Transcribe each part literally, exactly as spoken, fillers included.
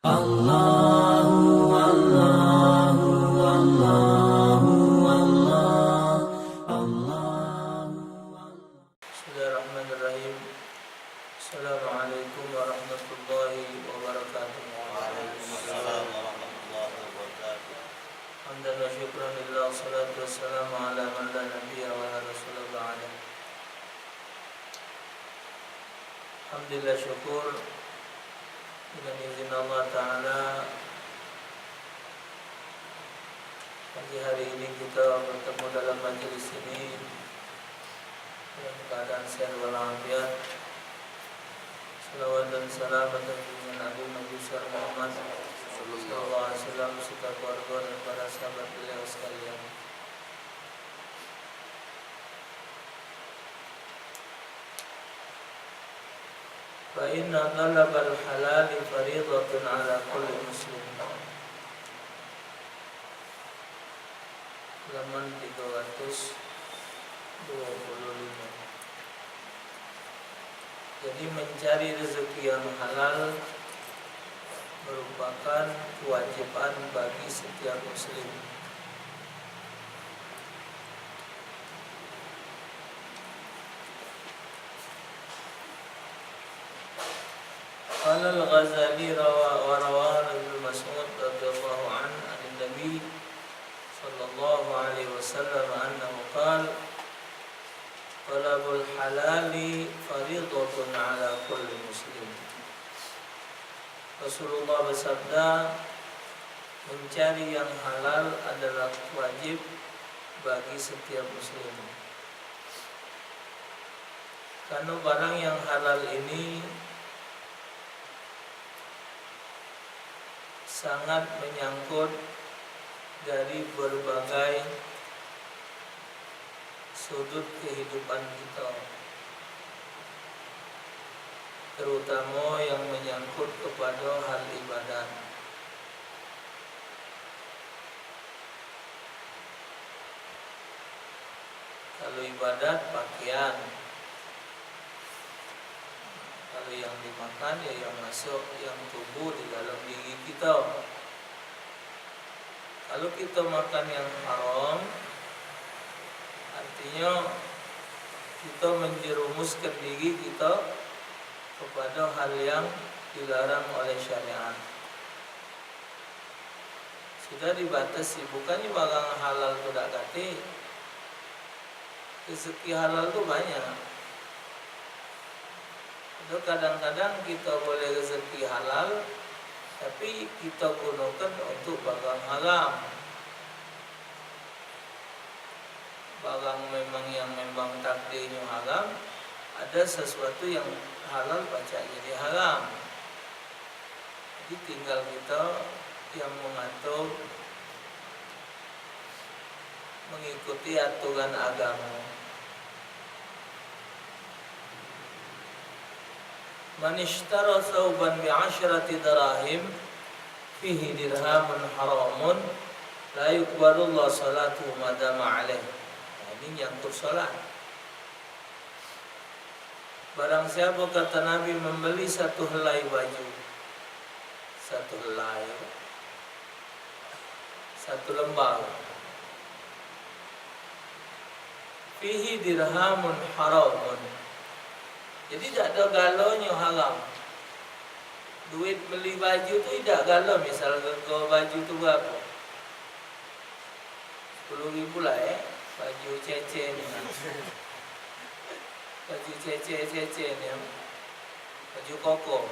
Allahu, Allahu, Allahu, Allah, Allahu, Allah. Bismillahirrahmanirrahim. Assalamualaikum warahmatullahi wabarakatuh. Waalaikumsalam warahmatullahi wabarakatuh. Hamdan wa syukran lillah, wassalatu wassalamu ala man la nabiyya wa la rasula ba'dah. Alhamdulillah, syukur dengan izin Allah Ta'ala, pagi hari ini kita bertemu dalam majelis ini dalam keadaan sehat walafiat. Salawat dan salam atas junjungan agung Nabi besar Muhammad sallallahu alaihi wasallam beserta keluarga dan para sahabat beliau sekalian. Fa inna talabal halali faridatun ala kulli muslim. Halaman tiga ratus dua puluh lima. Jadi, mencari rezeki yang halal merupakan kewajiban bagi setiap muslim. Qala Al-Ghazali rawa, wa rawa Ibnu Mas'ud radhiyallahu anhu anin Nabi sallallahu alaihi wasallam annahu qala, "Talabul halali faridatun ala kulli muslim." Rasulullah bersabda, "Mencari yang halal adalah wajib bagi setiap muslim." Karena barang yang halal ini sangat menyangkut dari berbagai sudut kehidupan kita, terutama yang menyangkut kepada hal ibadat. Kalu ibadat, pakean. Kalu yang dimakan, ya, yang masuk, yang tubuh di dalam diri kita. Kalu kita makan yang haram, artinya kita menjerumuskan diri kita kepada hal yang dilarang oleh syariat. Sudah dibatasi, bukannya barang halal tu dak katik. Rezeki halal tu banyak. Itu kadang-kadang kita boleh rezeki halal, tapi kita gunakan untuk barang haram. Barang memang yang memang takdirnyo haram, ada sesuatu yang halal pacak jadi haram. Jadi, tinggal kita yang mengatur, mengikuti aturan agama. "Man ishtara thauban bi asyrati darahim fihi dirhamun haramun la yuqbalullahu salatuhu ma dama alaih." Nah, ini nyangkut solat. Barang siapa, kata Nabi, membeli satu helai baju, satu helai, satu lembar, fihi dirhamun haramun. Jadi, dak ada galonyo haram. Duit beli baju tu idak galo, misal rego baju tu berapo? Sepuluh ribu lah, eh. Baju cece ni. Baju cece, cece ni. Baju koko.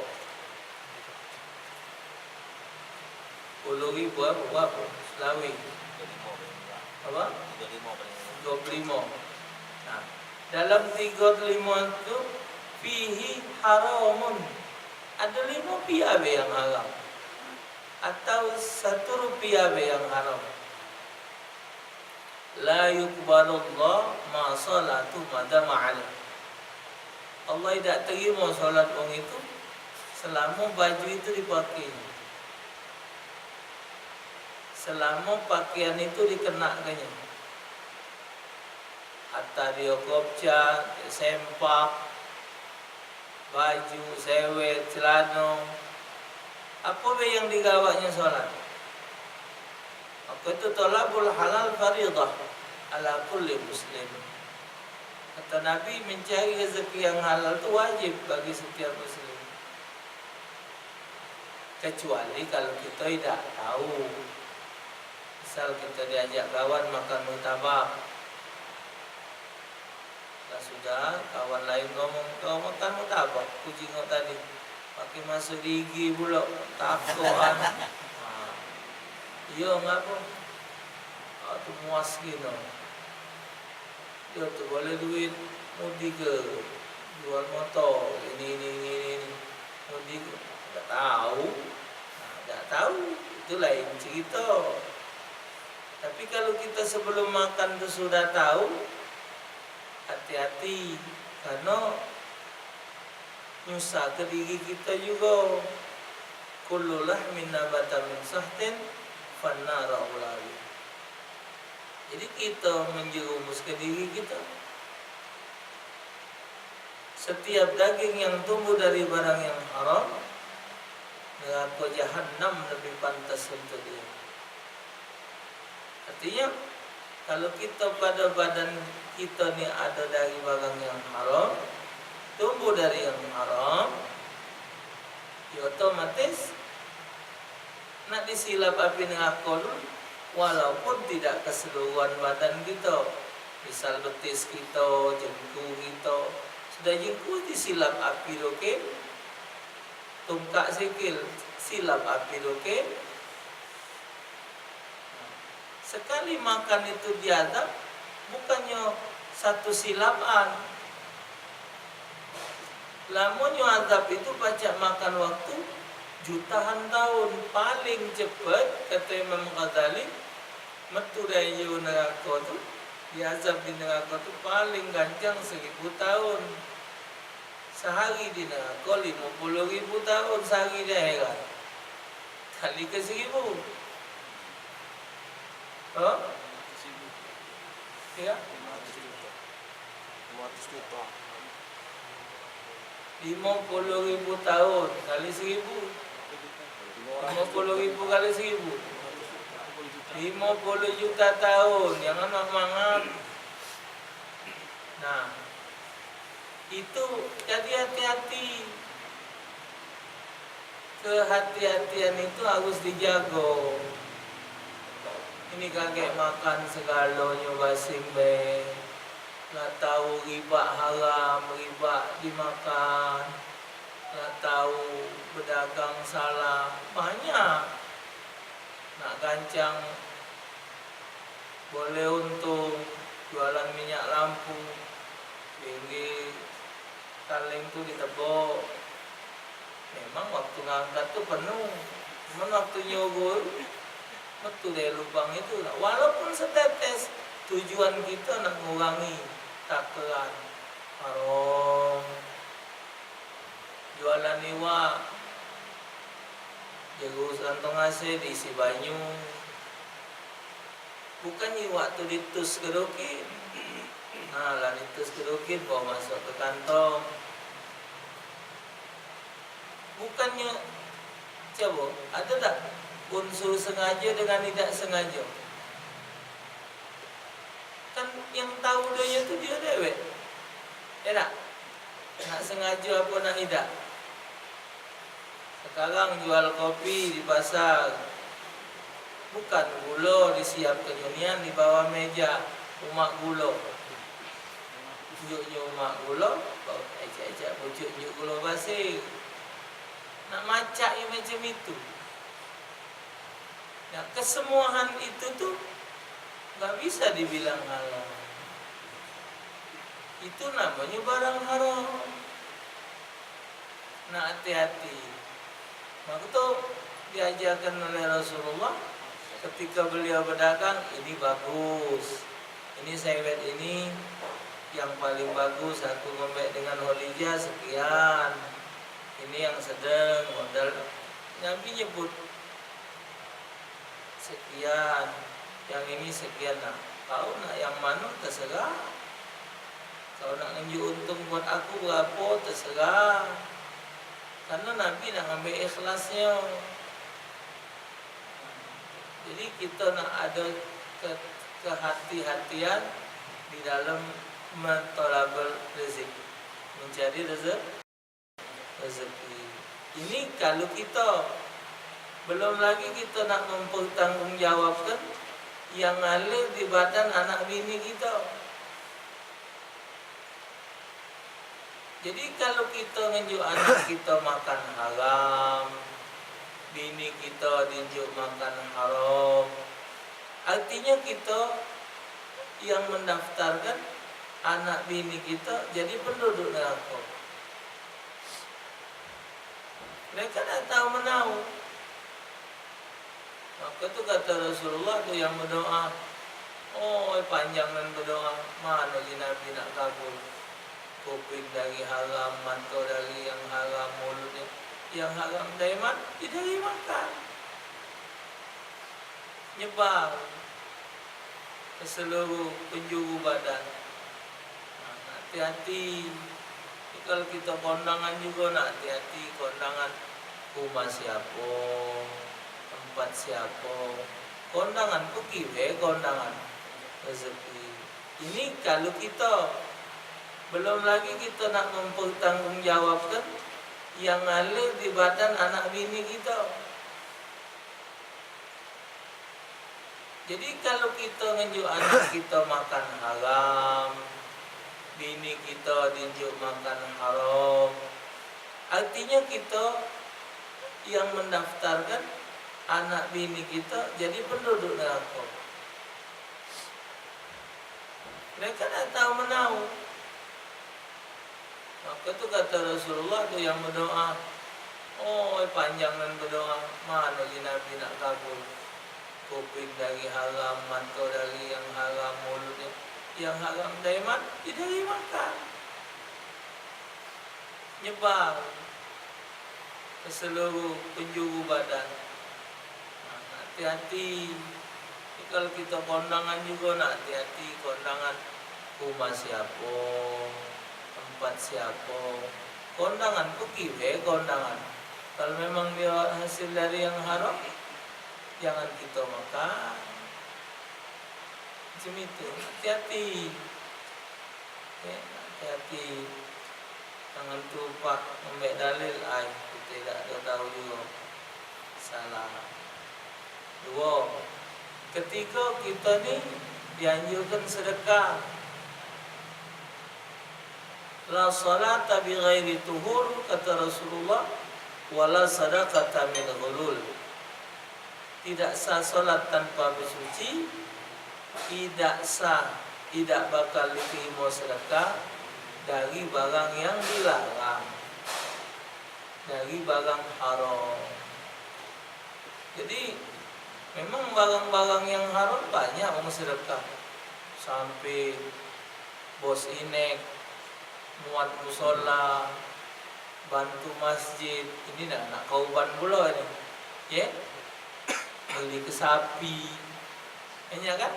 Sepuluh ribu apo, apo? Selawi. Apo? Tiga puluh lima. Nah, dalam tiga puluh lima tu, fihi haramun. Ada lima pia be yang haram. Atau satu rupiah be yang haram. La yuqbalullah ma salatu ma dama alaih. Allah idak terimo solat wong itu selamo baju itu dipake. Selamo pakean itu dikenakenyo. Atau dio kopca, sempak, baju, sewet, celano, Apo be yang digawaknyo solat? Mako itu thalabul halal faridah ala kulli muslim. Kata Nabi, mencari rezeki yang halal tu wajib bagi setiap muslim. Kecuali kalau kito idak tau. Misal kito diajak kawan makan martabak. Lah sudah, kawan lain ngomong, "Kau makan martabak, ku jingok tadi. Pakai masuk di I G pulo, takokan." Ha. Iyo, ngapo? Kau tu muas gino. Yo tu boleh duit, mudik ke, jual motor, ini, ini, ini, ini, ini. Mudik ke, dak tau. Nah, dak tau, itu lain cerito. Tapi kalau kita sebelum makan tu sudah tau, hati-hati, kareno nyusah ke diri kita jugo. Kullu lahmin nabata min sahtin fannaru aula bih. Jadi kita menjerumuskan diri kita. Setiap daging yang tumbuh dari barang yang haram, neraka jahanam lebih pantas untuk dia. Artinya, kalau kita pada badan kita ni ada dari barang yang haram, tumbuh dari yang haram, ya otomatis nak disilap api neraka tu, walaupun tidak keseluruhan badan kita. Misal betis kita, jengku kita, sudah jengku disilap api tu, okey. Tungkak sikil, silap api tu, okey. Sekali makan itu diazab, bukannyo satu silapan. Lamonyo azab itu pacak makan waktu jutaan taun. Paling cepet, kato Imam Ghazali, metu dari neraka tu, diazab di neraka tu paling gancang seribu taun. Sehari di neraka limo puluh ribu taun, sehari di akhirat. Kali ke seribu. Hah? Ya? Limo puluh ribu taun kali seribu. Limo puluh ribu kali seribu. Limo puluh juta taun. Jangan mak mangan. Nah, itu jadi hati-hati. Kehati-hatian itu harus dijago. Ini kagek makan segalonyo basing be. Dak tau riba haram, riba dimakan. Dak tau bedagang salah. Banyak. Nak gancang boleh untung, jualan minyak lampu, tinggi taling tu ditebok. Memang waktu ngangkat tu penuh, cuman waktu nyuruh metu dari lubang itu. Walaupun setetes, tujuan kita nak ngurangi takeran haram. Jualan iwak, jerus kantong A C diisi banyu. Bukan iwak tu ditus ke dukit. Nah, lah ditus ke dukit, bawa masuk ke kantong. Bukannya, coba, ada tak unsur sengaja dengan tidak sengaja? Kan yang tahu dia tu dia dewek. Ya tak? Nak sengaja apa nak idak? Sekarang jual kopi di pasar. Bukan gulo disiapkan nian di bawah meja, umak gulo. Pucuknyo umak gulo, ecak-ecak pucuk njuk gulo pasir. Nak macak yang macam itu. Nah, kesemuahan itu tu nggak bisa dibilang halal. Itu namanya barang haram. Nah, hati-hati. Maka tu diajarkan oleh Rasulullah ketika beliau berdagang, ini bagus. Ini sewet ini yang paling bagus, aku ngembek dengan Khadijah sekian. Ini yang sedang modal. Nabi nyebut sekian, yang ini sekian. Nah, kau nak yang mana, terserah. Kau nak ngenjuk untung buat aku berapa, terserah. Karena Nabi nak ngambil ikhlasnya. Jadi kita nak ada ke-, kehati-hatian di dalam mentolabul rezeki, mencari rezeki. Rezeki. Ini kalau kita, belum lagi kita nak mempertanggungjawabkan yang ngalir di badan anak bini kita. Jadi kalau kita ngenjuk anak kita makan haram, bini kita dienjuk makan haram, artinya kita yang mendaftarkan anak bini kita jadi penduduk neraka. Mereka dak tahu menau. Maka tu kata Rasulullah tu yang berdoa, oi, panjang nan berdoa, mano ji Nabi nak kabul. Kuping dari haram, mato dari yang haram, mulutnya yang haram, dari mana? Ya, dari makan. Nyebar ke seluruh penjuru badan. Nah, hati-hati. Kalau kita kondangan juga nak hati-hati, kondangan rumah siapa, tempat siapa. Kondangan pergi be kondangan rezeki. Ini kalau kita, belum lagi kita nak mempertanggungjawabkan yang ngalir di badan anak bini kita. Jadi kalau kita ngenjuk anak kita makan haram, bini kita dienjuk makan haram, artinya kita yang mendaftarkan anak bini kita jadi penduduk neraka. Mereka dak tahu menau. Maka tu kata Rasulullah tu yang berdoa, oi, panjang nan berdoa, mano ji Nabi nak kabul. Kuping dari haram, mato dari yang haram, mulutnya yang haram, dari mana? Ya, dari makan. Nyebar ke seluruh penjuru badan. Nah, hati-hati. Jadi kalau kita kondangan juga nak hati-hati, kondangan rumah siapa, tempat siapa. Kondangan pergi be kondangan. Kalau memang dia hasil dari yang haram, jangan kita makan. Macam itu, hati-hati. Ya, hati-hati. Jangan tupak ngambek dalil, ai, kita dak ada tahu juga. Salah. Dua. Ketiga, kita ni dianjurkan sedekah. La salata bi ghairi tuhur, kata Rasulullah, wala sadaqata min ghulul. Tidak sah solat tanpa bersuci, tidak sah, tidak bakal diterima sedekah dari barang yang dilarang, dari barang haram. Jadi, memang barang-barang yang haram banyak wong sedekah. Sampai bos inek, muat musola, bantu masjid. Ini dah nak kauban pulo ini. Ye? Beli ke sapi. Banyak kan?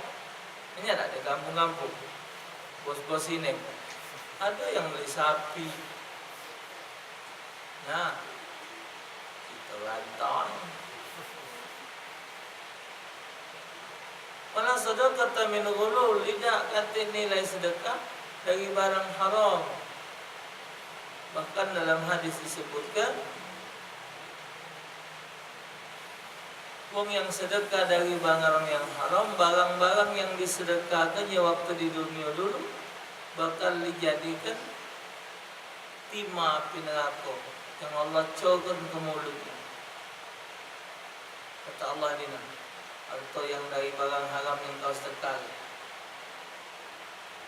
Banyak tak di kampung-kampung? Bos-bos inek. Ada yang beli sapi. Nah, kita lantan. Wala sadaqata min ghulul, idak katik nilai sedekah dari barang haram. Bahkan dalam hadis disebutkan, wong yang sedekah dari barang yang haram, barang-barang yang disedekahkannya waktu di dunia dulu bakal dijadikan tima api neraka yang Allah corkan ke mulutnya. Kata Allah ni nah, harta yang dari barang haram yang kau sedekah.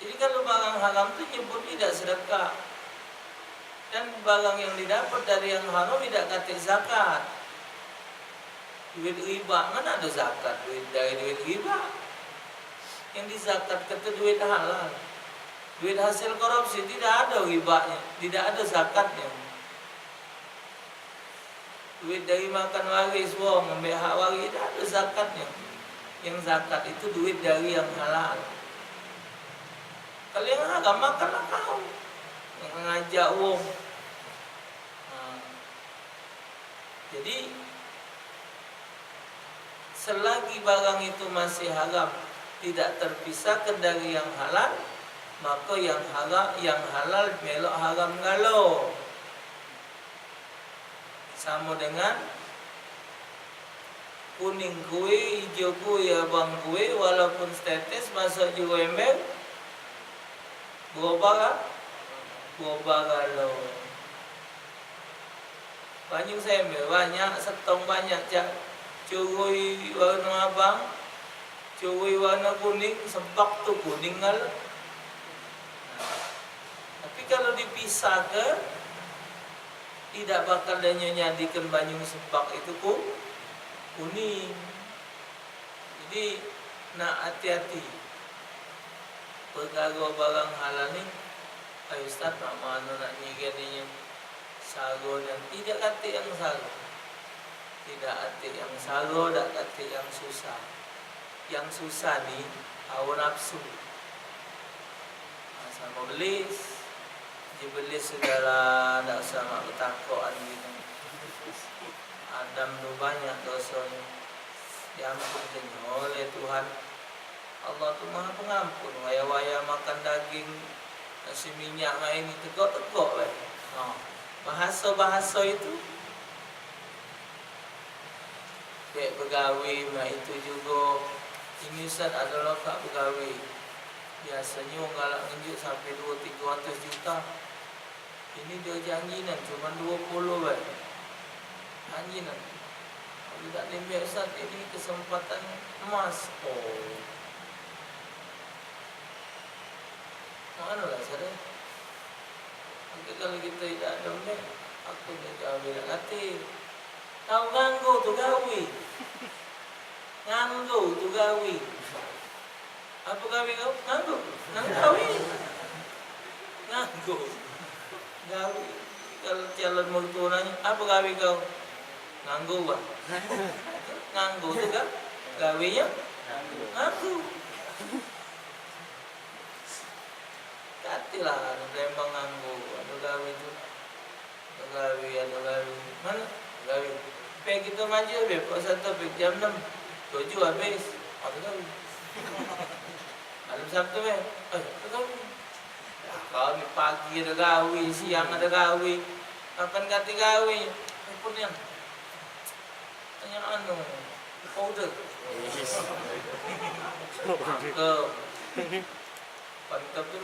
Jadi kalau barang haram tu nyebut tidak sedekah. Dan barang yang didapat dari yang haram tidak katik zakat. Duit riba, mana ada zakat duit dari duit riba? Yang dizakat kata duit halal. Duit hasil korupsi tidak ada ribanya, tidak ada zakatnya. Duit dari makan waris wong, ambek hak waris, dak ado zakatnyo. Yang zakat itu duit dari yang halal. Kalu yang haram, makanlah kau. Yang ngajak wong. Nah, Jadi, selagi barang itu masih haram, tidak terpisahkan dari yang halal, maka yang haram, yang halal melok haram galo. Samo dengan kuning kue, ijo kue, abang kue, walaupun setetes masuk jugo ember, berubah, berubah galo. Banyu sember banyak, setong banyak, cak curui warna abang, curui warna kuning, sebak tu kuning galo. Nah, tapi kalu dipisahke, idak bakal dio nyadikan banyu sebak itu ku-, kuning. Jadi, nak ati-ati. Perkaro barang halal ni, "Ai Ustaz, mak mano nak nyigan ni? Saro nian." Idak katek yang saro. Idak katek yang saro, dak katek yang susah. Yang susah ni, hawa nafsu. Nah, samo belis. Di belis sudahlah, dak usah mak betakokan gitu. Adam tu banyak dosonyo. Diampunkenyo oleh Tuhan. Allah tu Maha Pengampun. Wayah-wayah makan daging, nasi minyak mak ini, tegok-tegok bae. Ha, bahaso-bahaso itu. Dek begawe, mak itu jugo. Ini Ustaz ado lo kak begawe. Biasonyo wong galak ngenjuk sampe duo tigo ratus juta. Ini dio janjinan cuman duo puluh bae. Janjinan. Kalu dak lembek Ustaz, ini kesempatan emas. Oh. Mano lah sare? Tapi kalu kito idak ado mek, aku ni gawe dak katek. Tau nganggo tu gawe. Nganggo tu gawe. Apo gawe kau? Nganggo. Nganggo gawe. Nganggo. Gawe. Kalu calon mertua nanyo, "Apo gawe kau?" "Nganggo, Bang." Nganggo tu kan gawenyo nganggo. Katilah, anu, Palembang nganggo, ado gawe tu. Ado gawe, ado gawe. Mano? Gawe. Pe kito maju be, pok satu be jam enam. Tujuh habis. Ado gawe. Malem Sabtu be. Eh, ado gawe. Lah, kau ni pagi ado gawe, siang ado gawe. Kapan kate gawe? Telepon nian. Tanya anu, powder. Mantap. Mantap tu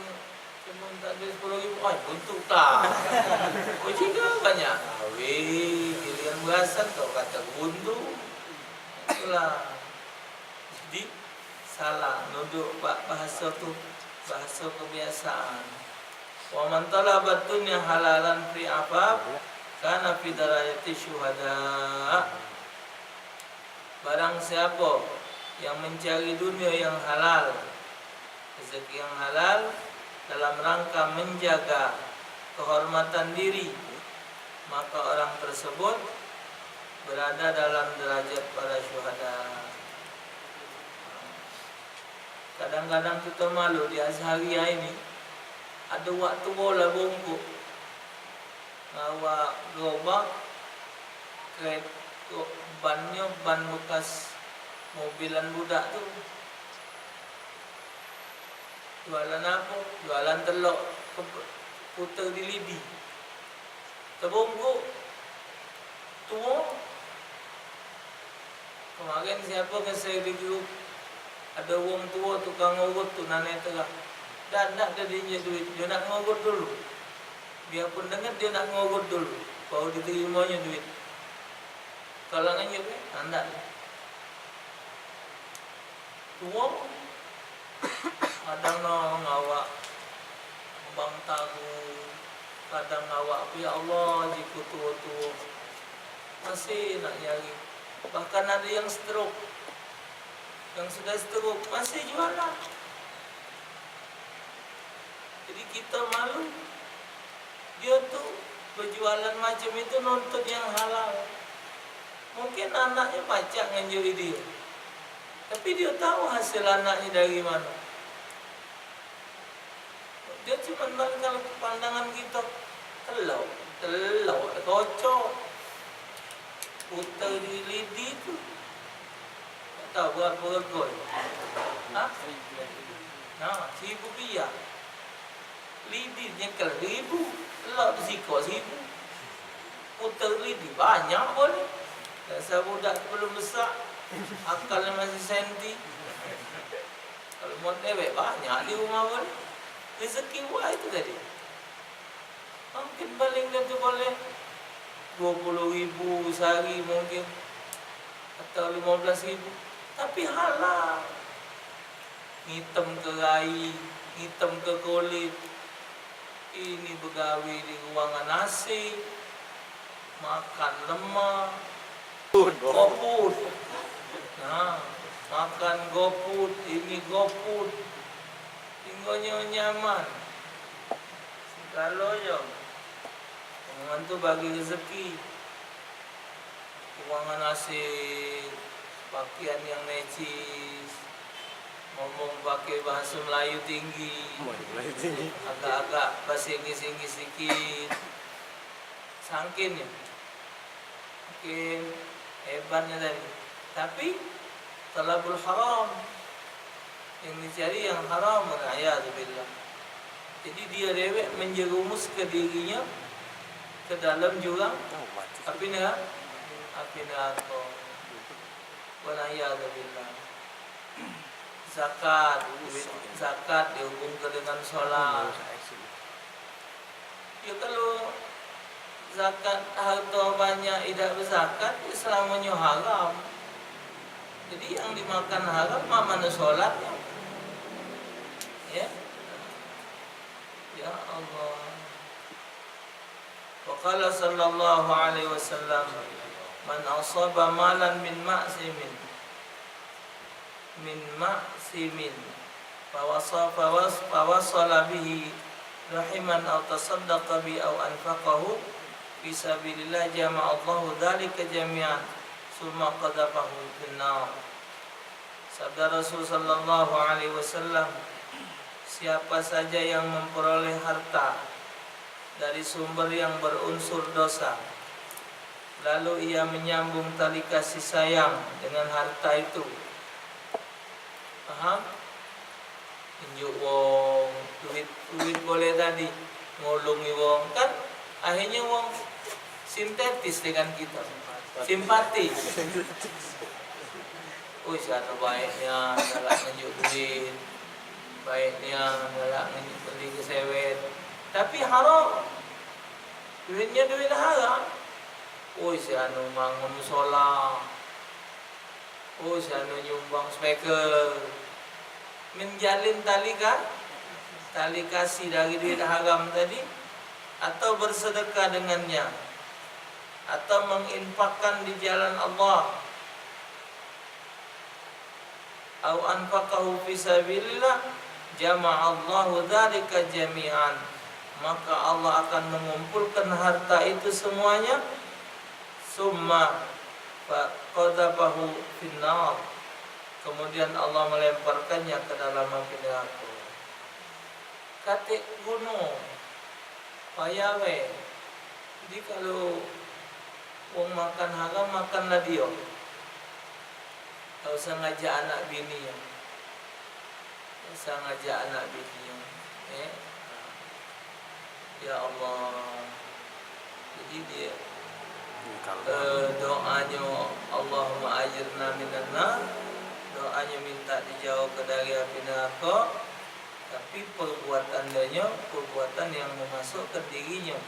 cuma tak ada sepuluh ribu. Ai, buntu tak. Oh, jika banyak. Awi, giliran berasan kau kata buntu. Itulah. Jadi, salah nuduh ba-, bahaso tu, bahaso kebiasaan. "Wa man talaba dunya halalan fi afaf, kana fi darajati syuhada." Barang siapo yang mencari dunia yang halal, rezeki yang halal, dalam rangka menjaga kehormatan diri, maka orang tersebut berada dalam derajat para syuhada. Kadang-kadang kito malu di Azharia ini, ado wak tuo lah bongkok, ngawak gerobak, kret-, bannyo ban bekas mobilan budak tu. Jualan apo? Jualan telok ke-, puter di lidi. Tebungkuk tuo. Kemaren siapo ke share di grup, ado wong tuo tukang urut tu nane terang. Dak, dak ado dinjak duit, dio nak ngurut dulu. Biarpun denget dio nak ngurut dulu, baru diterimonyo duit. Kalu ngenjuk be, andak. Tuo, kadang no ngawak kembang tahu, kadang ngawak, ya Allah, jiku tuo-tuo masih nak nyari. Bahkan ado yang stroke, yang sudah stroke masih jualan. Jadi kito malu. Dio tu bejualan macam itu nuntut yang halal. Mungkin anaknyo pacak ngenjui dio, tapi dio tau hasil anaknyo dari mano. Dio cuman bang kalu pandangan kito, telok, telok, kocok. Puter di lidi tu. Tak tahu berapa rego. Ha? Nah, seribu rupiah. Lidi nyekel seribu, lok di siko seribu. Puter lidi banyak boleh. Dasar budak tu belum besak, akalnya masih senti. Kalau mau dewek banyak di rumah boleh. Rezeki buat itu tadi. Mungkin paling dah tu boleh dua puluh ribu sehari mungkin, atau lima belas ribu. Tapi halal. Ngitem ke rai, ngitem ke kulit. Ini begawe di ruangan A C, makan lemak, GoFood. Nah, makan GoFood, ini GoFood. Tinggalnyo nyaman. Segalo yo. Tuhan tu bagi rezeki. Ruangan A C, pakaian yang necis, ngomong pakai bahasa Melayu tinggi, Melayu tinggi. Agak-agak bahasa Inggris-Inggris sikit. Sangkin ya. Mungkin hebatnya tadi. Tapi talabul haram. Yang dicari yang haram, wal iyadzu billah. Jadi dia dewek menjerumus ke dirinya ke dalam jurang api neraka. Api neraka. Wal iyadzu billah. Zakat, duit zakat dihubungkan dengan sholat. Ya, kalu zakat, harta banyak idak bezakat, ya selamanyo haram. Jadi, yang dimakan haram, mak mano sholatnyo? Ya. Ya Allah. Wa qala sallallahu alaihi wasallam, "Man asaba malan min ma'simin." Min ma'simin, fawasa-, fawas-, fawasala bihi rahiman aw tasaddaqa bi aw anfaqahu fi sabilillah jama'allahu dzalika jami'an, summa qadzafahu finnar. Sabda Rasul sallallahu alaihi wasallam, siapa saja yang memperoleh harta dari sumber yang berunsur dosa, lalu ia menyambung tali kasih sayang dengan harta itu. Paham? Injuk wong, duit, duit boleh tadi, ngolongi wong. Kan akhirnya wong sintetis dengan kita. Simpati. Ui, si anu baik nian, galak ngenjuk duit. Baik nian, galak ngenjuk beli ke sewet. Tapi haram. Duitnya duit haram. Ui, si anu bangun musola. Ui, si anu nyumbang speaker. Menjalin tali ka-, tali kasih dari duit haram tadi, atau bersedekah dengannya, atau menginfakkan di jalan Allah. Au anfaqahu fi sabilillah, jama'allahu dzalika jami'an, maka Allah akan mengumpulkan harta itu semuanya, summa fa qadzafahu finnar, kemudian Allah melemparkannya ke dalam api neraka. Katek guno, payah be. Jadi kalu wong makan haram, makanlah dio. Dak usah ngajak anak bini yo. Dak usah ngajak anak bini yo. Eh? Ya Allah. Jadi dio, eh, doanyo, "Allahumma ajirna minan nar." Doanyo minta dijauhke dari api neraka. Tapi perbuatan dia nyo perbuatan yang memasukkan dirinyo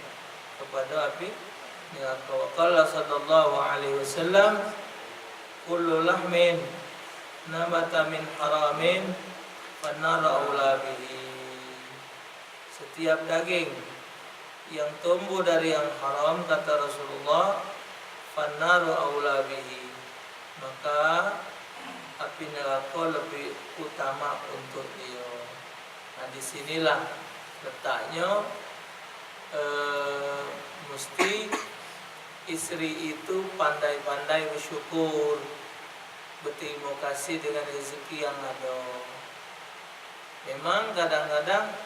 kepada api neraka. Wa qala sallallahu alaihi wasallam, "Kullu lahmin nabata min haramin, fannaru aula bihi." Setiap daging yang tumbuh dari yang haram, kata Rasulullah, "Fannaru aula bihi." Maka api neraka lebih utama untuk dia. Nah, di sinilah letaknya, eh, mesti istri itu pandai-pandai bersyukur, berterima kasih dengan rezeki yang ada. Memang kadang-kadang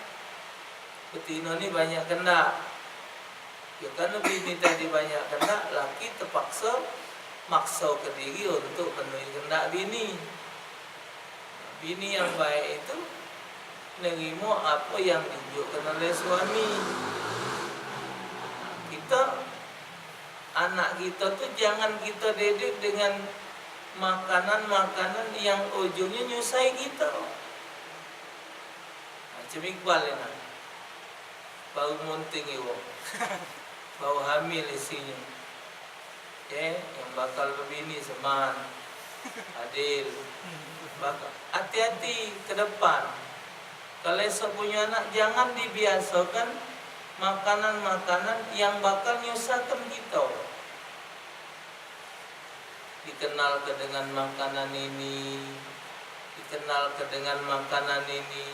betino ni banyak kendak. Ya, karena bini tadi banyak kendak, laki terpaksa makso ke diri untuk menuhi kehendak bini. Bini yang baik itu nerimo apo yang diunjukkan oleh suami. Kita, anak kita tu jangan kita didik dengan makanan-makanan yang ujungnya nyusahi kita. Macam Iqbal ni nah. Baru munting iwak. Baru hamil isinyo. Ye, yang bakal bebini seman. Adil. Bak-, hati-hati ke depan. Kalau esok punyo anak, jangan dibiasokan makanan-makanan yang bakal nyusahkan kito. Dikenalke dengan makanan ini, dikenalke dengan makanan ini.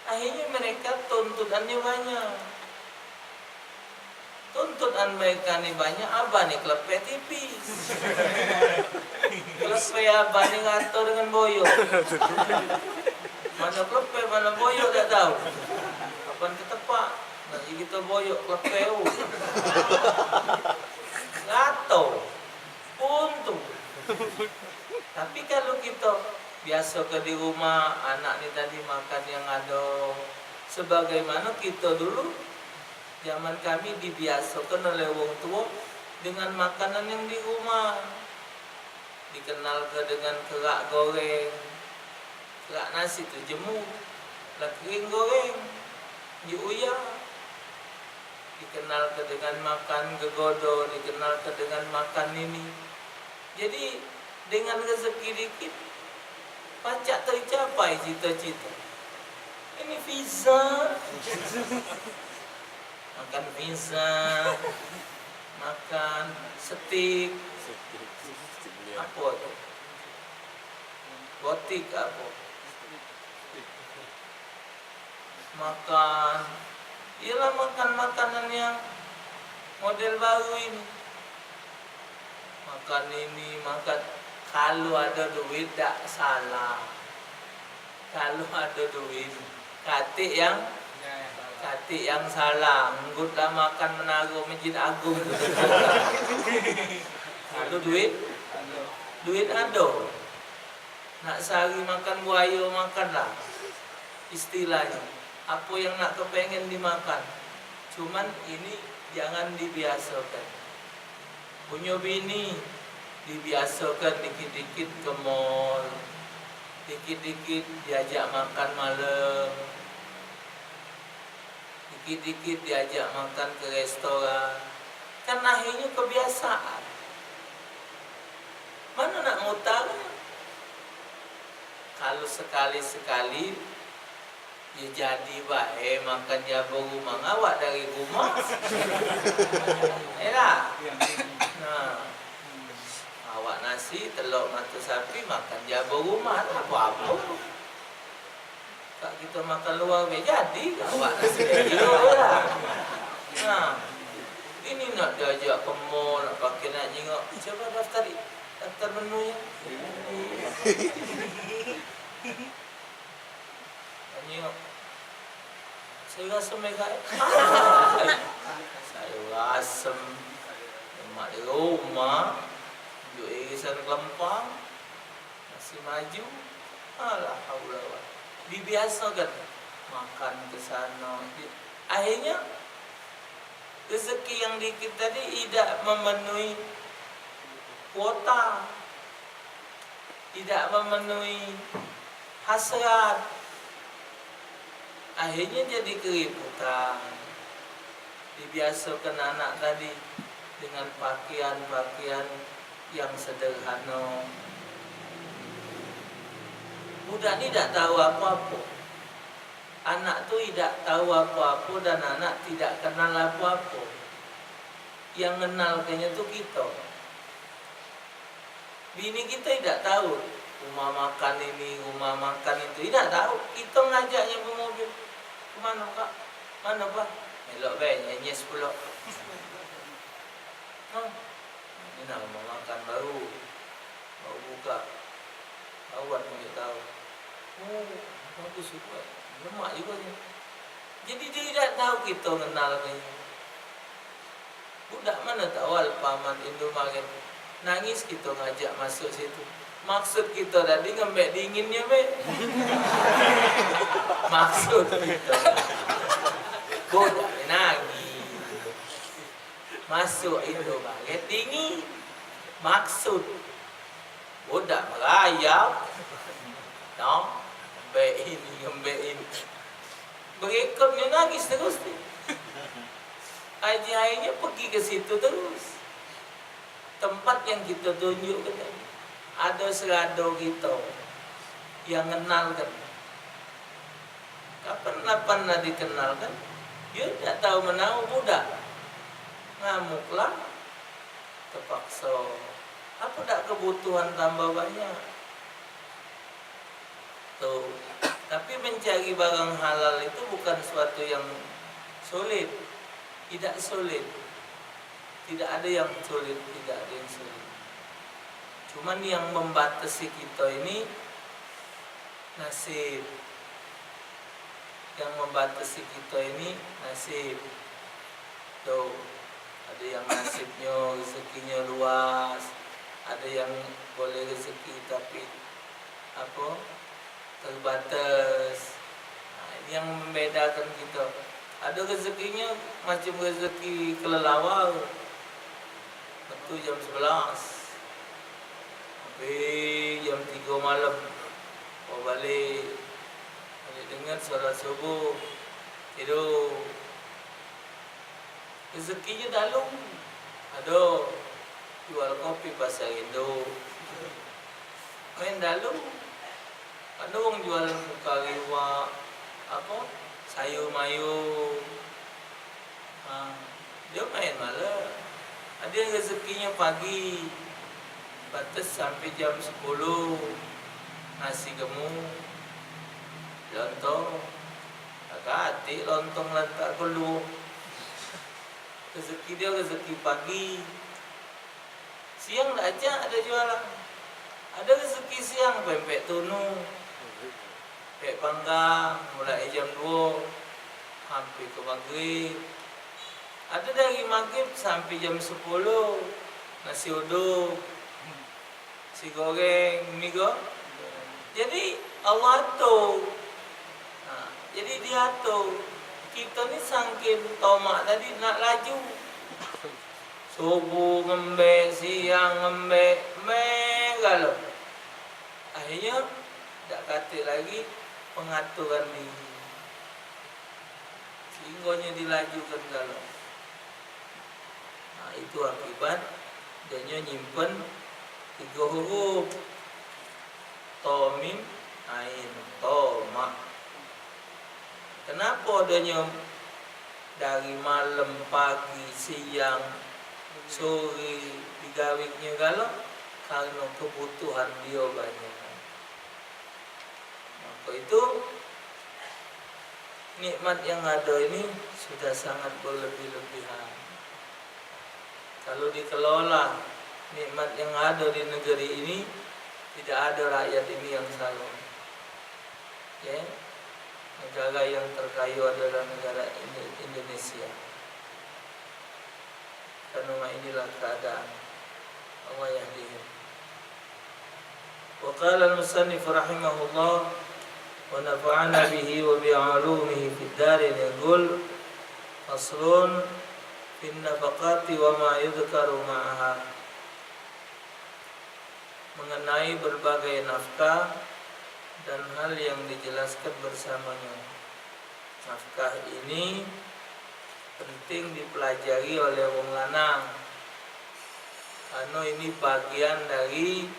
Akhirnyo mereka tuntutannyo banyak. Tuntutan mereka ni banyak, abah ni kelepek tipis. Kelepek abah ni rato dengan boyok. Mano kelepek, mano boyok dak tau. Kapan ketepak, nak gigit boyok kelepek tu. Rato. Untung. Tapi kalu kito biasoke di rumah, anak ni tadi makan yang ado, sebagaimano kito dulu, zaman kami dibiasoke oleh wong tuo dengan makanan yang di rumah. Dikenalke dengan kerak goreng, kerak nasi tu jemur, la kering goreng, diuyah. Dikenalke dengan makan gegodo, dikenalke dengan makan ini. Jadi, dengan rezeki dikit, pacak tercapai cita-cita. Ini pizza. Makan pizza, makan steak. Apo tu? Gotik apo? Makan, iyolah, makan makanan yang model baru ini. Makan ini, makan, kalu ado duit dak salah. Kalu ado duit, katik yang, katik yang salah. Nggut lah makan menaro Masjid Agung. Kalu duit, duit ado. Nak sehari makan buayo, makanlah. Istilahnyo, apo yang nak kepengen dimakan. Cuman ini jangan dibiasokan. Punyo bini, dibiasokan dikit-dikit ke mall, dikit-dikit diajak makan malem, dikit-dikit diajak makan ke restoran. Kan akhirnyo kebiasaan. Mano nak mutar? Kalu sekali-sekali, yo jadi bae makan jabo rumah, ngawak dari rumah. Elah. Nah. Awak nasi, telok, mato sapi, makan jabo rumah, lah apo-apo. Kak kito makan luar be jadi, awak nasi be kilo lah. Nah, ini nak diajak ke mall, nak pakai nak jingok. Coba daftar, daftar menu nya. Tanya, sayur asem, eh, Kak? Sayur asem. Lemak di rumah. Tunjuk irisan kelempang. Nasi maju. Alah, haula wala. Dibiasakan. Makan ke sana. Di-, akhirnya, rezeki yang dikit tadi idak memenuhi kuota. Idak memenuhi hasrat. Akhirnyo jadi keributan. Dibiasokan anak tadi dengan pakean-pakean yang sederhano. Budak ni dak tau apo-apo. Anak tu idak tau apo-apo dan anak tidak kenal apo-apo. Yang ngenalkenyo tu kito. Bini kito idak tau rumah makan ini, rumah makan itu. Idak tau. Kito ngajaknyo bemobil. "Kemano, Kak? Mano, Bah?" Elok be, nyenyes pulo. Hah? Ini nah rumah makan baru. Baru buka. Kawan tunjuk tau. Oh, bagus jugo. Lemak jugo ni. Jadi dio idak tau kito ngenalke. Budak mano tau Alfamart, Indomaret. Nangis kito ngajak masuk situ. Maksud kito tadi ngembek dinginnyo be. Maksud kito. Budak ni nangis. Masuk itu baget dingin. Maksud. Budak merayap. No. Ngembek ini, ngembek ini. Berikutnyo nangis terus ni. Akhirnyo pergi ke situ terus. Tempat yang kito tunjukkan tadi, ado serado kito yang ngenalkan. Kapan-kapan lah dikenalkan, dio dak tau menau budak. Ngamuk lah, terpakso. Apo dak kebutuhan tambah banyak? Tuh. Tapi mencari barang halal itu bukan suatu yang sulit. Tidak sulit. Tidak ada yang sulit, tidak ada yang sulit. Cuman yang membatasi kita ini nasib. Yang membatasi kita ini nasib. Tuh, ada yang nasibnya, rezekinya luas, ada yang boleh rezeki tapi apa, terbatas. Nah, ini yang membedakan kita. Ada rezekinya macam rezeki kelelawar. Metu jam sebelas sampai jam tiga malam. Bawa balik. Balik dengan salat subuh. Tidur. Rezekinyo dalu. Ado jual kopi pasar induk. Main dalu. Ado wong jualan muka riwak, apo, sayur mayur. Ha, dio main malam. Ado yang rezekinyo pagi, bates sampe jam sepuluh. Nasi gemuk, lontong. Katik lontong lantak keluo. Rezeki dio rezeki pagi. Siang dak cak ado jualan. Ado rezeki siang, pempek tunu, pempek panggang, mulai jam duo sampe ke maghrib. Ado dari maghrib sampe jam sepuluh, nasi uduk. Nasi goreng, mi go. Jadi, Allah atur. Ha, jadi diatur. Kito ni sangking tomak tadi nak laju. Subuh ngembek, siang ngembek, mek galo. Akhirnyo, dak katik lagi pengaturan diri. Sehinggonyo dilajukan galo. Nah, itu akibat donyo nyimpen tigo huruf. To, mim, ain. Tomak. Kenapo donyo dari malam, pagi, siang, sore digawiknyo galo? Karno kebutuhan dio banyak. Maka itu, nikmat yang ado ini sudah sangat berlebih-lebihan. Kalau dikelola nikmat yang ado di negeri ini, tidak ada rakyat ini yang salah. Ya, negara yang terkayu adalah negara Indo-, Indonesia. Karena inilah keadaan. Allah yahdihim. Wa qala al-musannif rahimahullah wa nafa'ana bihi wa bi ulumihi fid darain yaqul, faslun fin nafaqati wa ma yudhkaru ma'aha. Mengenai berbagai nafkah dan hal yang dijelaskan bersamanya. Nafkah ini penting dipelajari oleh wong lanang, karena ini bagian dari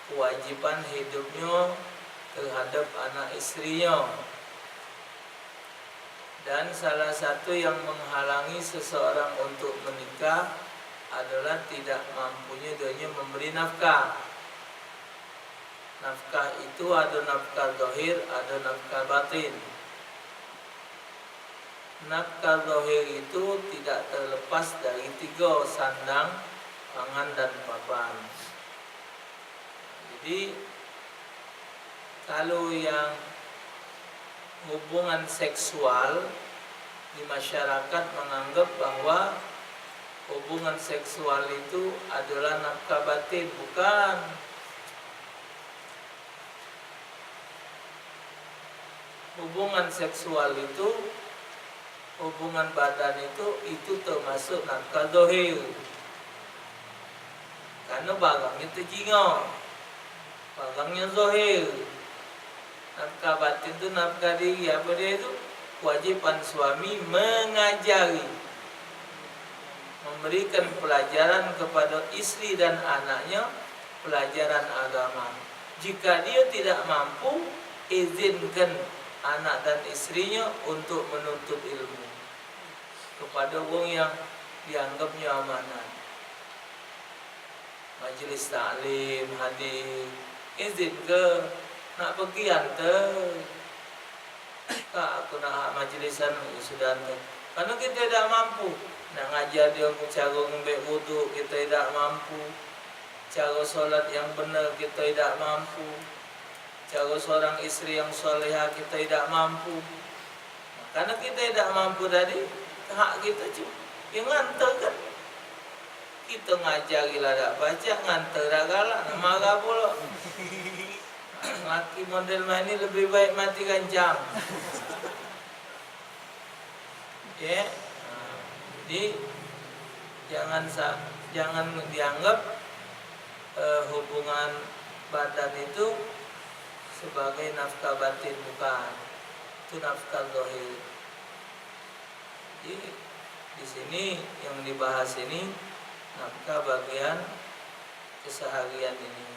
kewajiban hidupnya terhadap anak istrinya. Dan salah satu yang menghalangi seseorang untuk menikah adalah tidak mampunya dunia memberi nafkah. Nafkah itu ada nafkah zahir, ada nafkah batin. Nafkah zahir itu tidak terlepas dari tiga, sandang, pangan, dan papan. Jadi, kalau yang hubungan seksual di masyarakat menganggap bahwa Hubungan seksual itu adalah nafkah batin, bukan? Hubungan seksual itu, hubungan badan itu, itu termasuk nafkah zahir. Karena barangnyo tejingo, barangnyo zahir. Nafkah batin tu nafkah diri. Apa dia tu? Kewajiban suami mengajari, memberikan pelajaran kepada istri dan anaknya, pelajaran agama. Jika dia tidak mampu, izinkan anak dan istrinya untuk menuntut ilmu kepada wong yang dianggapnya amanat. Majelis taklim hadir, izin ke nak pergi antar. Kak, aku nak majelis anu, sudah antar. Karena kita tidak mampu nak ngajar dia cara ngembek wuduk, kita tidak mampu. Cara solat yang benar, kita tidak mampu. Cara seorang istri yang soleha, kita tidak mampu. Karena kita tidak mampu tadi, hak kita cuma yang ngantar kan. Kita ngajari lah dak pacak, ngantar dak galak, marah pula. Laki model mano ni lebih baik mati gancang. Ya. Jadi jangan sa-, jangan dianggap, eh, hubungan badan itu sebagai nafkah batin, bukan. Itu nafkah zahir. Jadi di sini yang dibahas ini nafkah bagian keseharian ini.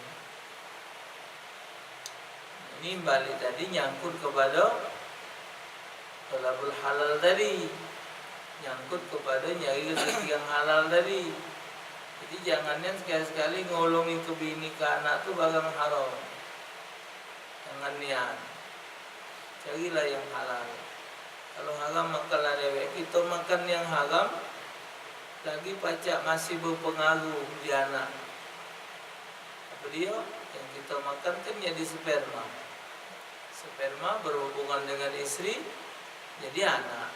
Ini balik tadi nyangkut kepada thalabul halal tadi. Nyangkut kepada nyari rezeki yang halal tadi. Jadi jangan nian sekali-sekali ngolongi ke bini ke anak tu barang haram. Jangan nian. Carilah yang halal. Kalau haram makanlah dewek. Kita makan yang haram lagi pacak masih berpengaruh di anak. Apa dia? Yang kita makan kan jadi sperma. Sperma berhubungan dengan istri, jadi anak.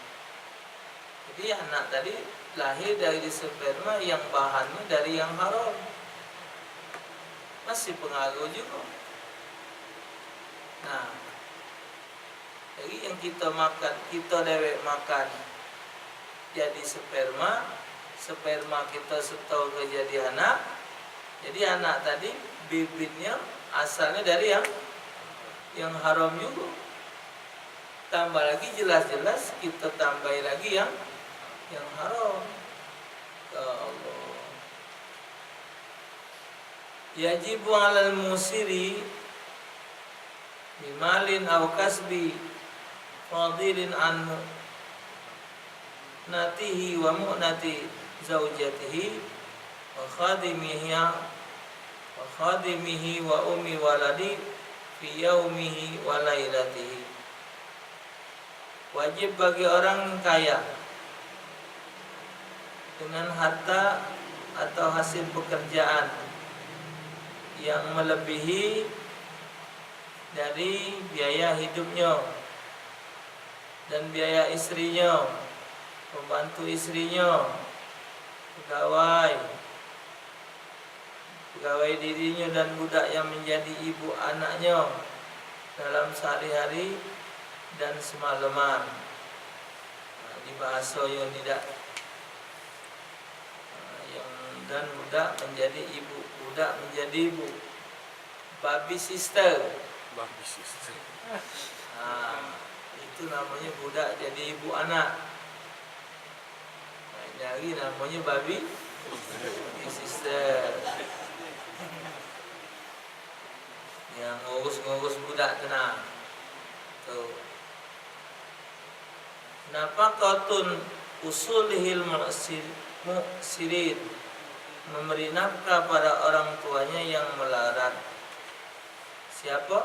Jadi anak tadi lahir dari sperma yang bahannya dari yang haram. Masih pengaruh juga. Nah, jadi yang kita makan, kita dewek makan jadi sperma, sperma kita setor ke jadi anak. Jadi anak tadi bibitnya asalnya dari yang yang haram juga. Tambah lagi jelas-jelas kita tambahi lagi yang yang haram. Ya Allah. Yajibu alal musiri bimalin au kasbi fadilin an mu'natihi wa mu'nati zaujatihi wa khadimihi wa khadimihi wa ummi waladi fi yaumihi wa lailatihi. Wajib bagi orang kaya dengan harta atau hasil pekerjaan yang melebihi dari biaya hidupnya dan biaya istrinya, pembantu istrinya, pegawai, pegawai dirinyo dan budak yang menjadi ibu anaknyo dalam sehari-hari dan semalaman. Nah, di bahaso yang tidak, nah, yang dan budak menjadi ibu, budak menjadi ibu. Baby sister. Baby sister. Nah, itu namanya budak jadi ibu anak. Nah, nyari namanya babi, babi sister. Yang ngurus-ngurus budak tu nah. Tu. Nafaqatun usulihil mu'sir-, mu'sirin. Memberi nafkah pada orang tuanya yang melarat. Siapa?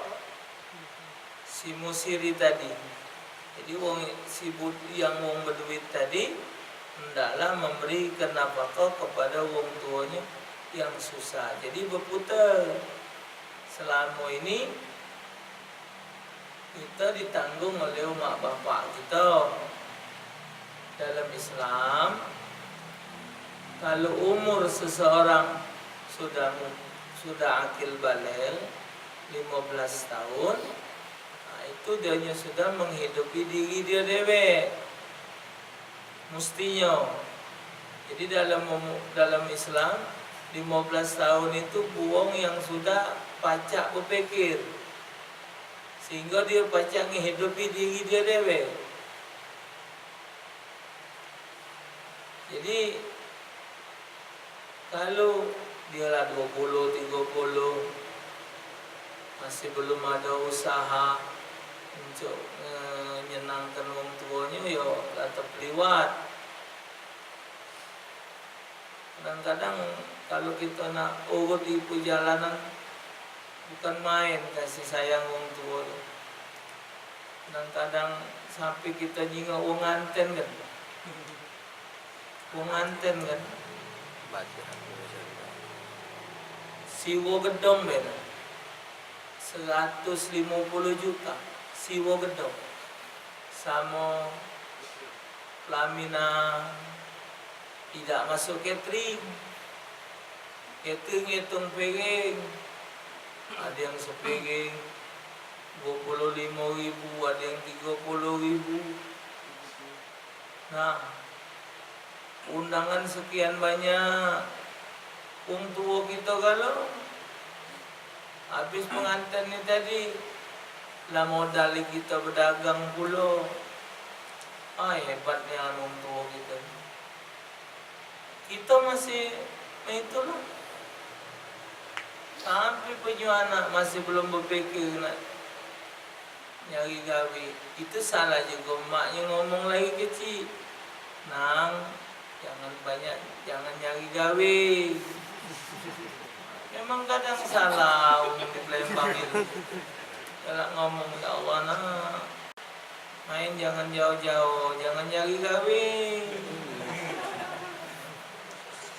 Si musiri tadi. Jadi wong si bud-, yang wong beduit tadi hendaklah memberikan nafkah kepada wong tuanya yang susah. Jadi berputar. Selama ini kita ditanggung oleh mak bapak kita. Dalam Islam, Kalu umur seseorang sudah mu-, sudah akil baligh, limo belas taun, nah, itu dianyo sudah menghidupi diri dio dewek. Mustinyo. Jadi, dalam umu-, dalam Islam, limo belas taun itu buong yang sudah pacak bepikir, sehinggo dio pacak ngehidupi diri dio dewek. Jadi, kalu dio la duo puluh, tigo puluh, masih belum ado usaha untuk, eh, nyenangkan wong tuonyo, yo la tepeliwat. Kadang-kadang, kalu kito nak urut di perjalanan, bukan main kasih sayang wong tuo tu. Kadang-kadang sampe kito jingok wong nganten kan. Wong nganten kan. Siwo gedong be. Seratus limo puluh juta. Siwo gedong. Samo pelaminan, idak masuk catering. Catering ngitung piring, ado yang sepiring duo puluh limo ribu, ado yang tigo puluh ribu. Nah, undangan sekian banyak, wong tuo kito galo. Habis penganten ni tadi, la modal kito bedagang pulo. Ai, hebat nian wong tuo kito. Kito masih itulah. Sampe punyo anak masih belum bepikir nak nyari gawe. Itu salah jugo emaknyo ngomong lagi kecik, "Nang, jangan banyak, jangan nyari gawe." Memang kadang salah wong di Palembang itu. Galak ngomong, "Ya Allah, nak, main jangan jauh-jauh, jangan nyari gawe."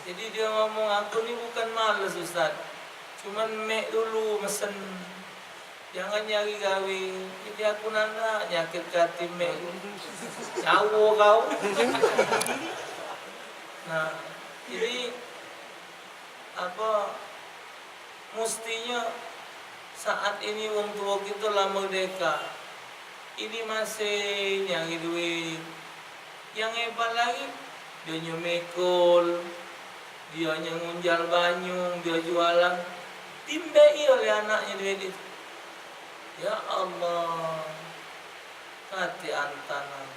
Jadi dio ngomong, "Aku ni bukan males, Ustaz. Cuman mek dulu mesen." Jangan nyari gawe. Jadi aku nanda nyakit hati mek. Nyawo kau. Nah, jadi apa, mustinyo saat ini wong tuo kito la merdeka. Ini masih nyari duit. Yang hebat lagi, dio nyo mikul, dio nyo ngunjal banyu, dio jualan, dimbeki oleh anaknyo duit itu. Ya Allah, kate antangan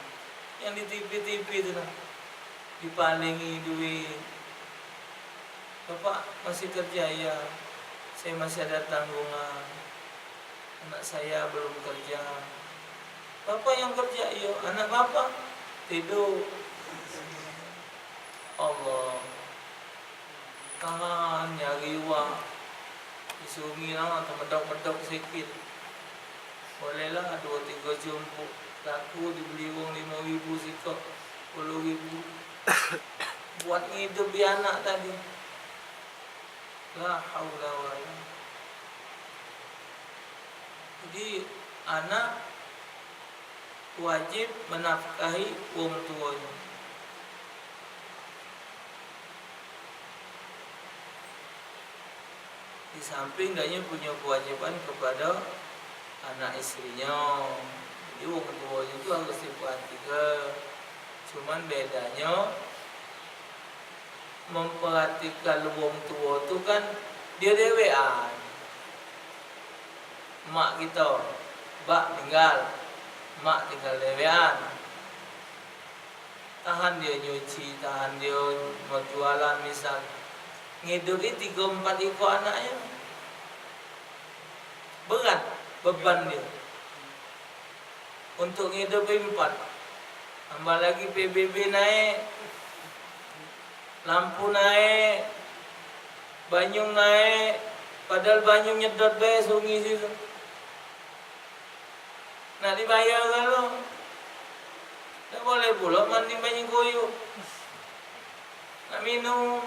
yang di T V-T V tu nah, dipalingi duit. "Bapak masih kerja?" "Iya." "Saya masih ada tanggungan. Anak saya belum kerja." "Bapak yang kerja?" "Iya." "Anak Bapak?" "Tidur." Allah. Tahan nyari wak. Di sungi lah, temedok-medok sikit. Bolehlah duo tigo jumpuk. Laku dibeli wong limo ribu sikok, sepuluh ribu. Buat ngidupi anak tadi. La haula wala. Jadi, anak wajib menafkahi wong tuonyo. Di samping dio punyo kewajiban kepada anak istrinyo. Jadi, wong tuonyo tu harus diperhatike. Cuman bedanyo, memperhatikan wong tuo tu kan dio dewekan. Mak kito, bak ninggal, mak tinggal dewekan. Tahan dio nyuci, tahan dio mau jualan misal. Ngidupi tigo empat iko anaknyo. Berat beban dio. Untuk ngidupi empat. Tambah lagi P B B naik, lampu naik, banyung naik, padahal banyung nyedot bae sungi situ. Nak dibayar galo. Dak boleh pulo mandi banyu kuyup. Nak minum.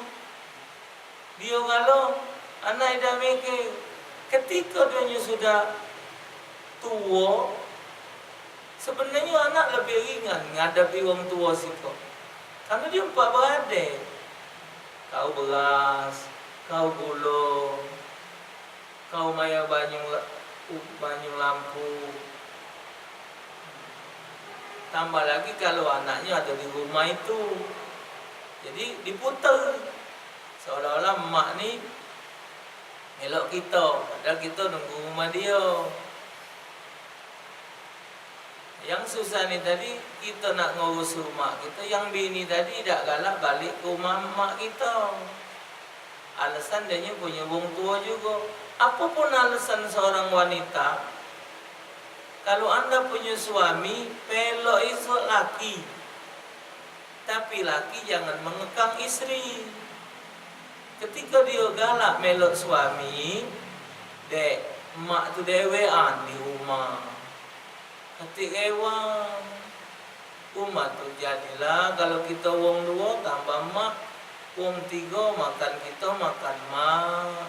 Dio galo, anak idak mikir. Ketiko dionyo sudah tuo, sebenarnyo anak lebih ringan ngadepi wong tuo siko. Kareno dio empat beradek. Kau beras, kau gulo, kau mayar banyu la-, u-, banyu lampu. Tambah lagi kalu anaknyo ado di rumah itu. Jadi diputer. Seolah-olah emak ni ngelok kito, padahal kito nunggu rumah dio. Yang susah ni tadi, kito nak ngurus rumah kito, yang bini tadi dak galak balik ke rumah emak kito. Alesan dio nyo punyo wong tuo jugo. Apopun alesan seorang wanita, kalu anda punyo suami, pelok isuk laki. Tapi laki jangan mengekang istri. Ketiko dio galak melok suami, dek, emak tu dewean di rumah. Katik rewang. Rumah tu jadilah, kalu kito wong duo tambah emak, wong tigo makan kito makan emak.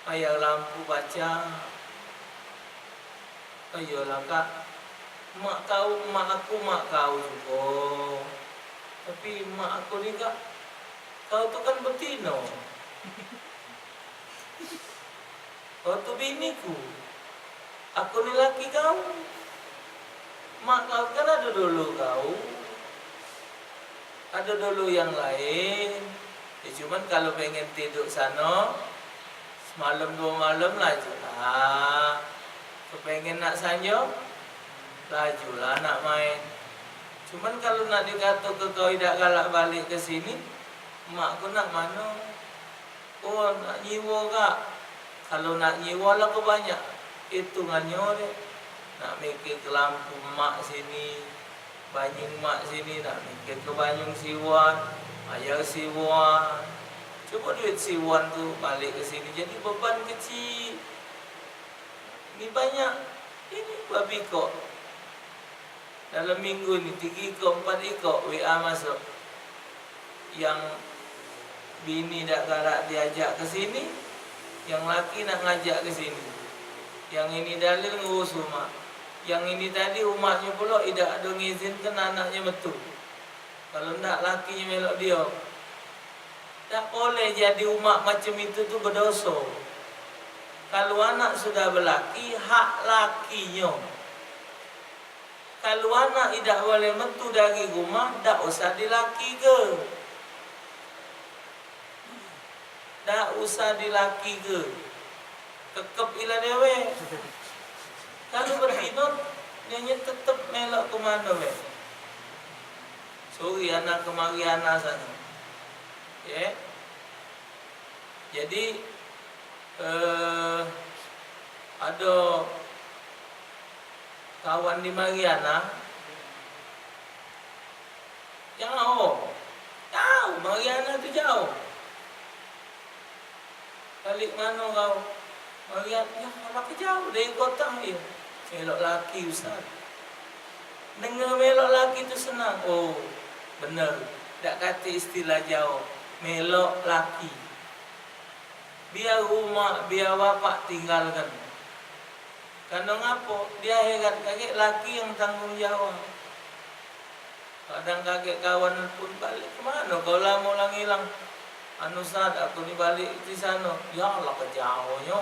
Mayar lampu pacak. Oh, iyolah, Kak. Mak kau, mak aku, mak kau jugo. Tapi mak aku ni, Kak, kau tu kan betino. Kau tu biniku. Aku ni laki kau. Mak kau kan ado dulu kau. Ado dulu yang lain. Ya, cuman kalu pengen tiduk sano, semalam duo malam lajulah. Kepengen nak sanjo, lajulah nak main. Cuman kalu nak dikato ke kau idak galak balik ke sini, emak ku nak mano? Oh, nak nyiwo, Kak. Kalu nak nyiwo lah ke banyak itungannyo deh. Nak mikir ke lampu emak sini, banyu emak sini, nak mikir ke banyu siwan, air siwan. Cubo duit siwan tu balik ke sini jadi beban kecik. Ni banyak. Ini babi kok. Dalam minggu ni, tigo ikok, empat ikok W A masuk. Yang bini dak galak diajak ke sini, yang laki nak ngajak ke sini. Yang ini dalil ngurus umak. Yang ini tadi umaknyo pulo idak ado ngizinkan anaknyo metu. Kalu ndak, lakinyo melok dio. Dak boleh jadi umak macam itu tu bedoso. Kalu anak sudah belaki, hak lakinyo. Kalu anak idak boleh metu dari rumah, dak usah dilakike. Dak usah dilakike. Kekep ila dewek. Kalu betino, nyo tetep melok ke mano be. Sori ana kemari ana sano. Ye. Jadi, eh, ado kawan di Mariana, jauh. Jauh, Mariana tu jauh. Balik mano kau? Mariana, ya, laki jauh dari kota, ya. Melok laki, Ustaz. Dengar melok laki tu senang. Oh, bener. Dak katek istilah jauh. Melok laki. Biar umak, biar bapak tinggalkan. Karena ngapo? Di akhirat kagek laki yang tanggung jawab. Kadang kagek kawan pun, "Balik ke mano kau lamo lah ngilang?" "Anu, Sat, aku ni balik di sano." "Ya Allah, ke jauhnyo."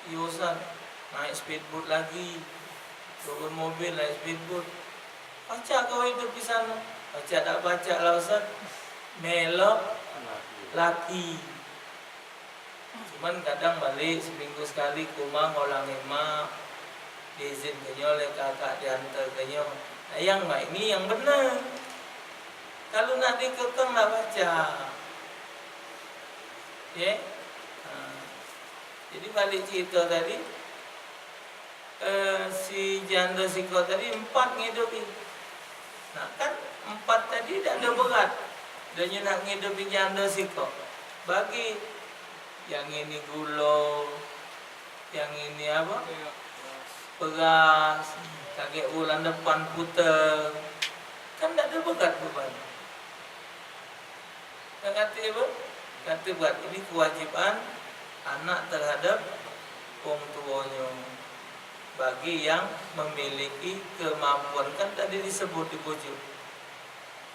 "Iyo, Sat." Naik speedboat lagi. Turun mobil, naik speedboat. "Pacak kau hidup di sano?" "Pacak dak pacak lah, Ustaz. Melok laki." Cuman kadang balik seminggu sekali ke rumah ngolang emak, diizinkenyo oleh kakak, diantarkenyo. Nah, yang mak ini yang bener. Kalu nak dikekang dak pacak. Ye? Nah, jadi balik cerito tadi, eh, si jando sikok tadi empat ngidupi. Nah, kan empat tadi dak ado berat. Dah nyo nak ngidupi jando sikok. Bagi yang ini gulo, yang ini apo? Beras, kagek bulan depan puter. Kan dak ado berat beban. Kate apo? Kate buat ini kewajiban anak terhadap wong tuonyo bagi yang memiliki kemampuan. Kan tadi disebut di pucuk.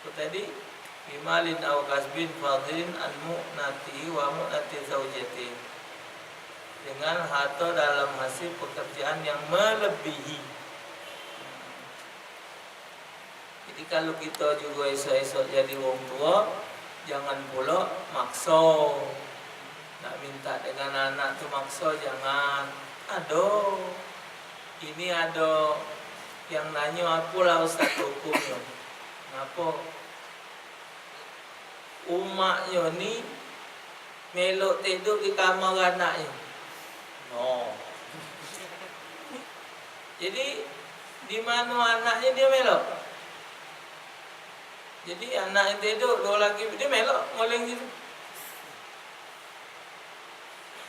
Apo tadi? Bimalin au kasbin fadlin an mu'nati wa mu'nati zaujati. Dengan harta dalam hasil pekerjaan yang melebihi. Jadi, kalu kito jugo esok-esok jadi wong tuo, jangan pulo makso. Nak minta dengan anak tu makso, jangan. Ado. Ini ado yang nanyo, "Apolah, Ustaz, hukumnyo? Ngapo umaknyo ni melok tiduk di kamar anaknyo?" No. Jadi, di mano anaknyo dio melok? Jadi, anaknyo tiduk, duo laki, dio melok nguling situ.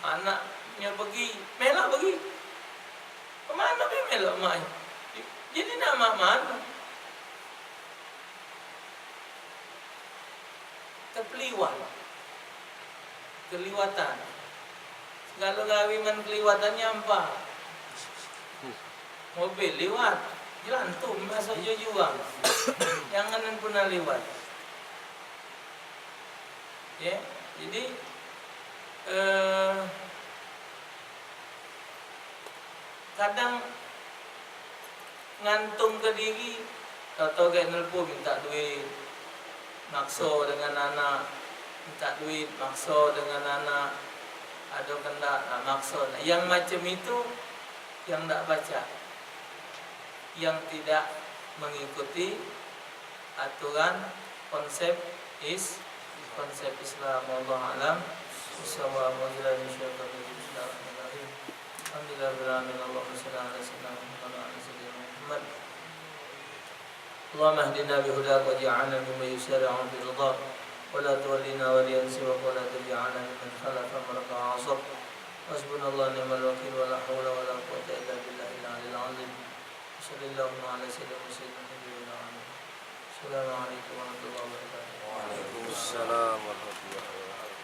Anaknyo pegi, melok pegi. Kemano be melok maknyo? Jadi, nak mak mano? Tepeliwat. Keliwatan. Segalo gawe men keliwatan nyampah. Mobil liwat, jelantum masuk jujuang. Jangan pernah liwat. Ya, jadi, eh, kadang ngantung ke diri, tau-tau gek nelpon minta duit, makso dengan anak, minta duit, makso dengan anak, ado kendak, nah, makso. Nah, yang macam itu yang dak pacak, yang tidak mengikuti aturan konsep is konsep Islam. Wallahu a'lam. Wassalamu alaikum warahmatullahi wabarakatuh. Alhamdulillah rabbil alamin. Allahumma shalli ala sayyidina Muhammad wa ala sayyidina Muhammad. اللهم اهدنا بهداك واجعلنا ممن يسارع في رضاك ولا تولنا وليا سواك ولا تجعلنا ممن خالف أمرك وعصاك. حسبنا الله ونعم الوكيل ولا حول ولا قوة إلا بالله العلي العظيم. وصلى اللهم على سيدنا محمد وعلى آله. السلام عليكم ورحمة الله وبركاته. وعليكم السلام ورحمة الله وبركاته.